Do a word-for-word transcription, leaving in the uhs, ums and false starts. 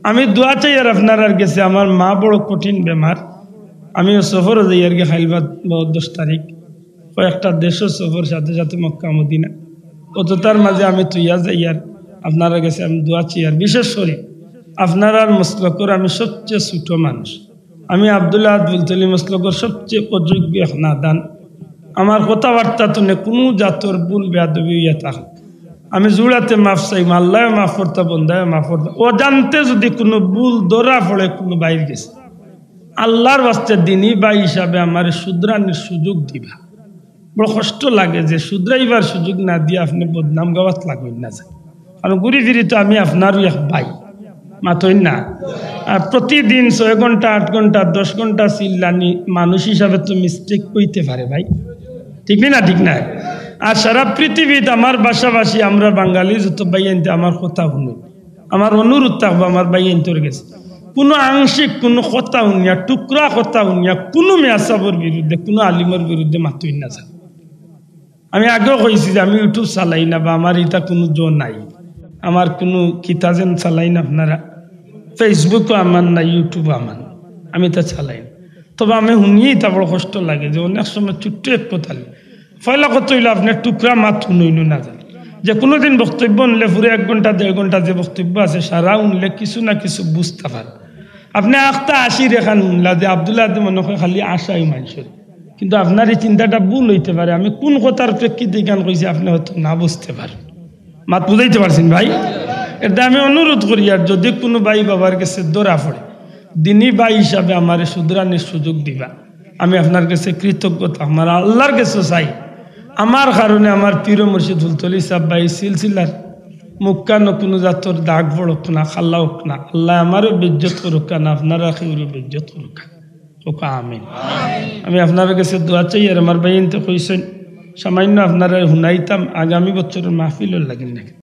আমি দোয়া চাইয়ার আপনারার গেছে। আমার মা বড় কঠিন বেমার, আমিও সফরো যাইয়ার গি খাইলবাদ দশ তারিখ, কয়েকটা দেশও সফর, সাথে সাথে মক্কা মদিনা। অততার মাঝে আমি থইয়া যাইয়ার আপনারার গেছে আমি দোয়া চাইয়ার। বিশেষ করি আপনারার মসলকর আমি সবচেয়ে ছোট মানুষ, আমি আব্দুল আহাদ ফুলতলি মসলকর সবচেয়ে অযোগ্য এক নাদান। আমার কথাবার্তা তনে কুনু জাতর ভুল বেয়াদবি অইয়া থাক, আমি জুড়াতে মাফ চাইমু, আল্লায়ও মাফ করতা, বন্দায়ও মাফ করতা। অজান্তে যদি কুনু ভুল ধরা পড়ে কুনু ভাইর গেছে, আল্লার ওয়াস্তে দিনী ভাই হিসাবে আমারে শুধরানির সুযোগ দিবা। বড় কষ্ট লাগে যে শুধরাইবার সুযোগ না দিয়া আপনে বদনাম গাওয়াত লাগইন না যান। কারণ ঘুরি ফিরি তো আমি আপনারও এক ভাই, মাতইন না? আর প্রতিদিন ছয় ঘন্টা, আট ঘন্টা, দশ ঘন্টা চিল্লানি মানুষ হিসাবে তো mistake অইতে পারে ভাই, ঠিক নি না? ঠিক না? আর সারা পৃথিবীত আমার ভাষাভাষী আমরা বাঙালি যত ভাইয়াইন্তে আমার কথা হুনইন, আমার অনুরোধ থাকবো আমার ভাইয়াইন্তর গেছে, কুনু আংশিক কুনু কথা হুনিয়া, টুকরা কথা হুনিয়া কুনু মেয়াসাবর বিরুদ্ধে, কুনু আলিমর বিরুদ্ধে মাতইন না যান। আমি আগেও কইছি যে আমি YouTube চালাই না বা আমার ইতা কুনু জো নাই, আমার কুনু কিতা যেন চালাই না আপনারা, Facebook-ও আমার না, YouTube-ও আমার না, আমি ইতা চালাই না। তবে আমি হুনিয়া ইতা বড় কষ্ট লাগে যে অনেক সময় ছোট্ট এক কথা লইয়া। পয়লা কথা অইলো আপনে টুকরা মাত হুনইন না যান। যে কুনু দিন বক্তব্য হুনলে পুরা এক ঘন্টা দেড় ঘন্টা যে বক্তব্য আছে সারা হুনলে কিছু না কিছু বুঝতা পারবা। আপনে আখতা আশির এখান হুনলা যে আব্দুল আহাদে মনে কয় খালি আশাই মানষর, কিন্তু আপনার এই চিন্তাটা ভুল অইতে পারে। আমি কুন কথার প্রেক্ষিতে ইখান কইছি আপনে হয়তো না বুঝতে পারেন। মাত বুঝাইতে পারছি নি ভাই? এরদায় আমি অনুরোধ করি, আর যদি কুনু ভাই বাবার গেছে ধরা পড়ে, দিনী ভাই হিসাবে আমারে শুধরানির সুযোগ দিবা। আমি আপনার গেছে কৃতজ্ঞতা, আমার আল্লার গেছে চাই, আমার কারণে আমার পীর মুর্শিদ ফুলতলি সাহেব ভাই সিলসিলার মুখখানো কুনু জাতর দাগ পড়ুক না, কালা অউক না। আল্লায় আমারেও বেইজ্জত করুক্কা না, আপনারা কেউরেও বেইজ্জত করুক্কা না। কউক্কা আমিন। আমি আপনারার গেছে দোয়া চাইয়ার, আমার ভাইয়াইন্তে কইছইন, সামান্য আপনারারে হুনাইতাম, আগামী বছরর মাহফিলর লাগি নাকি।